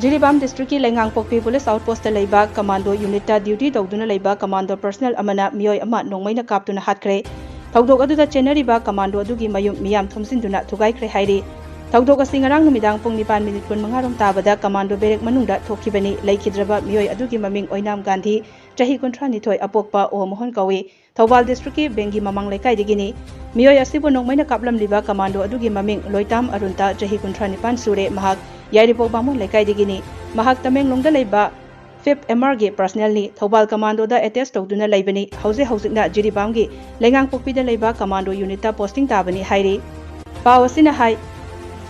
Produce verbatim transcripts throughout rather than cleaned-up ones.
ꯖꯤꯔꯤꯕꯥꯝ ꯗꯤꯁꯇ꯭ꯔꯤꯛꯀꯤ ꯂꯩꯉꯥꯡꯄꯣꯛꯄꯤ ꯄꯨꯂꯤꯁ ꯑꯥꯎꯠꯄꯣꯁꯇ ꯂꯩꯕ commando ꯌꯨꯅꯤꯠꯇ duty ꯇꯧꯗꯨꯅ ꯂꯩꯕ ꯀꯃꯥꯟꯗꯣ ꯄꯔꯁꯅꯦꯜ ꯑꯃꯅ ꯃꯤꯑꯣꯏ ꯑꯃ ꯅꯣꯡꯃꯩꯅ ꯀꯥꯞꯇꯨꯅ ꯍꯥꯠꯈ꯭ꯔꯦ꯫ ꯊꯧꯗꯣꯛ ꯑꯗꯨꯗ ꯆꯦꯟꯅꯔꯤꯕ ꯀꯃꯥꯟꯗꯣ ꯑꯗꯨꯒꯤ ꯃꯌꯨꯝ ꯃꯤꯌꯥꯝ ꯊꯣꯝꯖꯤꯟꯗꯨꯅ ꯊꯨꯒꯥꯏꯈ꯭ꯔꯦ ꯍꯥꯏꯔꯤ꯫ ꯊꯧꯗꯣꯛ ꯑꯁꯤ ꯉꯔꯥꯡ ꯅꯨꯃꯤꯗꯥꯡ ꯄꯨꯡ ꯅꯤꯄꯥꯟ ꯃꯤꯅꯤꯠ ꯀꯨꯟꯃꯉꯥ ꯔꯣꯝ ꯇꯥꯕꯗ ꯀꯃꯥꯟꯗꯣ ꯕꯦꯔꯦꯛ ꯃꯅꯨꯡꯗ ꯊꯣꯛꯈꯤꯕꯅꯤ꯫ ꯂꯩꯈꯤꯗ꯭ꯔꯕ ꯃꯤꯑꯣꯏ ꯑꯗꯨꯒꯤ ꯃꯃꯤꯡ ꯑꯣꯏꯅꯥꯝ ꯒꯥꯟꯙꯤ, ꯆꯍꯤ ꯀꯨꯟꯊ꯭ꯔꯥꯅꯤꯊꯣꯏ, ꯑꯄꯣꯛꯄ ꯑꯣ ꯃꯣꯍꯟ ꯀꯧꯏ꯫ ꯊꯧꯕꯥꯜ ꯗꯤꯁꯇ꯭ꯔꯤꯛꯀꯤ ꯕꯦꯡꯒꯤ ꯃꯃꯥꯡ ꯂꯩꯀꯥꯏꯗꯒꯤꯅꯤ꯫ ꯃꯤꯑꯣꯏ ꯑꯁꯤꯕꯨ ꯅꯣꯡꯃꯩꯅ ꯀꯥꯞꯂꯝꯂꯤꯕ ꯀꯃꯥꯟꯗꯣ ꯑꯗꯨꯒꯤ ꯃꯃꯤꯡ ꯂꯣꯏꯇꯥꯝ ꯑꯔꯨꯟꯇ, ꯆꯍꯤ ꯀꯨꯟꯊ꯭ꯔꯥ ꯅꯤꯄꯥꯟ ꯁꯨꯔꯦ꯫ ꯃꯍꯥꯛ ꯌꯥꯏꯔꯤꯄꯣꯛ ꯕꯥꯃꯣꯟ ꯂꯩꯀꯥꯏꯗꯒꯤꯅꯤ꯫ ꯃꯍꯥꯛ ꯇꯃꯦꯡꯂꯣꯡꯗ ꯂꯩꯕ ꯐꯤꯐ ꯑꯦꯝ ꯑꯥꯔꯒꯤ ꯄꯔꯁꯅꯦꯜꯅꯤ꯫ ꯊꯧꯕꯥꯜ ꯀꯃꯥꯟꯗꯣꯗ ꯑꯦꯇꯦꯁ ꯇꯧꯗꯨꯅ ꯂꯩꯕꯅꯤ꯫ ꯍꯧꯖꯤꯛ ꯍꯧꯖꯤꯛꯅ ꯖꯤꯔꯤꯕꯥꯝꯒꯤ ꯂꯩꯉꯥꯡꯄꯣꯛꯄꯤꯗ ꯂꯩꯕ ꯀꯃꯥꯟꯗꯣ ꯌꯨꯅꯤꯠꯇ ꯄꯣꯁꯇꯤꯡ ꯇꯥꯕꯅꯤ ꯍꯥꯏꯔꯤ꯫ ꯄꯥꯎ ꯑꯁꯤꯅ ꯍꯥꯏ,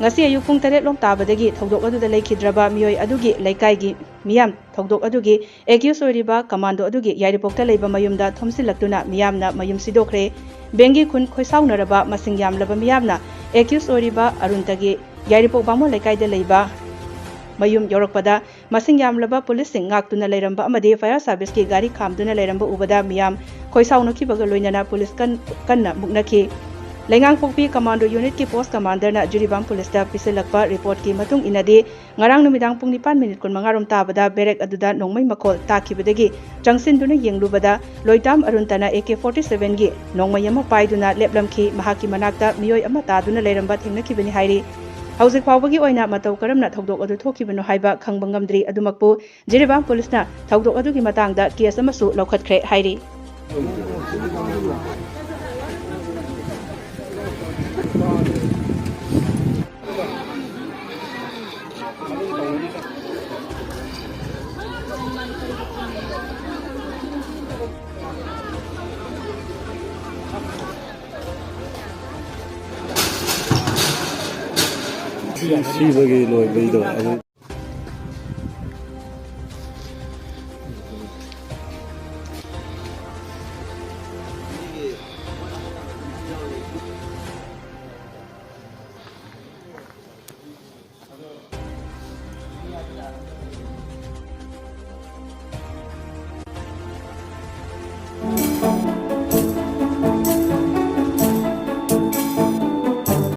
ꯉꯁꯤ ꯑꯌꯨꯛ ꯄꯨꯡ ꯇꯔꯦꯠ ꯂꯣꯝ ꯇꯥꯕꯗꯒꯤ ꯊꯧꯗꯣꯛ ꯑꯗꯨꯗ ꯂꯩꯈꯤꯗ꯭ꯔꯕ ꯃꯤꯑꯣꯏ ꯑꯗꯨꯒꯤ ꯂꯩꯀꯥꯏꯒꯤ ꯃꯤꯌꯥꯝ ꯊꯧꯗꯣꯛ ꯑꯗꯨꯒꯤ ꯑꯦꯀ꯭ꯌꯨꯁ ꯑꯣꯏꯔꯤꯕ ꯀꯃꯥꯟꯗꯣ ꯑꯗꯨꯒꯤ ꯌꯥꯏꯔꯤꯄꯣꯛꯇ ꯂꯩꯕ ꯃꯌꯨꯝꯗ ꯊꯣꯝꯖꯤꯜꯂꯛꯇꯨꯅ ꯃꯤꯌꯥꯝꯅ ꯃꯌꯨꯝ ꯁꯤꯗꯣꯛꯈ꯭ꯔꯦ꯫ ꯕꯦꯡꯒꯤ ꯈꯨꯟ ꯈꯣꯏꯁꯥꯎꯅꯔꯕ ꯃꯁꯤꯡ ꯌꯥꯝꯂꯕ ꯃꯤꯌꯥꯝꯅ ꯑꯦꯀ꯭ꯌꯨꯁ ꯑꯣꯏꯔꯤꯕ ꯑꯔꯨꯟꯇꯒꯤ ꯌꯥꯏꯔꯤꯄꯣꯛ ꯕꯥꯃꯣꯟ ꯂꯩꯀꯥꯏꯗ ꯂꯩꯕ ꯃꯌꯨꯝ ꯌꯧꯔꯛꯄꯗ ꯃꯁꯤꯡ ꯌꯥꯝꯂꯕ ꯄꯨꯂꯤꯁꯁꯤꯡ ꯉꯥꯛꯇꯨꯅ ꯂꯩꯔꯝꯕ ꯑꯃꯗꯤ ꯐꯥꯌꯔ ꯁꯥꯔꯚꯤꯁꯀꯤ ꯒꯥꯔꯤ ꯈꯥꯝꯗꯨꯅ ꯂꯩꯔꯝꯕ ꯎꯕꯗ ꯃꯤꯌꯥꯝ ꯈꯣꯏꯁꯥꯎꯅꯈꯤꯕꯒ ꯂꯣꯏꯅꯅ ꯄꯨꯂꯤꯁ ꯀꯟ-, ꯀꯟꯅ ꯃꯨꯛꯅꯈꯤ꯫ ꯂꯩꯉꯥꯡꯄꯣꯛꯄꯤ ꯀꯃꯥꯟꯗꯣ ꯌꯨꯅꯤꯠꯀꯤ ꯄꯣꯁ ꯀꯃꯥꯟꯗꯔꯅ ꯖꯤꯔꯤꯕꯥꯝ ꯄꯨꯂꯤꯁꯇ ꯄꯤꯁꯤꯜꯂꯛꯄ ꯔꯤꯄꯣꯔꯠꯀꯤ ꯃꯇꯨꯡ ꯏꯟꯅꯗꯤ, ꯉꯔꯥꯡ ꯅꯨꯃꯤꯗꯥꯡ ꯄꯨꯡ ꯅꯤꯄꯥꯟ ꯃꯤꯅꯤꯠ ꯀꯨꯟꯃꯉꯥ ꯔꯣꯝ ꯇꯥꯕꯗ ꯕꯦꯔꯦꯛ ꯑꯗꯨꯗ ꯅꯣꯡꯃꯩ ꯃꯈꯣꯜ ꯇꯥꯈꯤꯕꯗꯒꯤ ꯆꯪꯁꯤꯟꯗꯨꯅ ꯌꯦꯡꯂꯨꯕꯗ ꯂꯣꯏꯇꯥꯝ ꯑꯔꯨꯟꯇꯅ ꯑꯦ ꯀꯦ ꯐꯣꯔꯇꯤ ꯁꯚꯦꯟꯒꯤ ꯅꯣꯡꯃꯩ ꯑꯃ ꯄꯥꯏꯗꯨꯅ ꯂꯦꯞꯂꯝꯈꯤ꯫ ꯃꯍꯥꯛꯀꯤ ꯃꯅꯥꯛꯇ ꯃꯤꯑꯣꯏ ꯑꯃ ꯇꯥꯗꯨꯅ ꯂꯩꯔꯝꯕ ꯊꯦꯡꯅꯈꯤꯕꯅꯤ ꯍꯥꯏꯔꯤ꯫ ꯍꯧꯖꯤꯛ ꯐꯥꯎꯕꯒꯤ ꯑꯣꯏꯅ ꯃꯇꯧ ꯀꯔꯝꯅ ꯊꯧꯗꯣꯛ ꯑꯗꯨ ꯊꯣꯛꯈꯤꯕꯅꯣ ꯍꯥꯏꯕ ꯈꯪꯕ ꯉꯝꯗ꯭ꯔꯤ꯫ ꯑꯗꯨꯃꯛꯄꯨ ꯖꯤꯔꯤꯕꯥꯝ ꯄꯨꯂꯤꯁꯅ ꯊꯧꯗꯣꯛ ꯑꯗꯨꯒꯤ ꯃꯇꯥꯡꯗ ꯀꯦꯁ ꯑꯃꯁꯨ ꯂꯧꯈꯠꯈ꯭ꯔꯦ ꯍꯥꯏꯔꯤ꯫ ꯁꯤꯕꯒꯤ ꯂꯣꯏꯕꯩꯗꯣ ꯑꯗꯨ꯫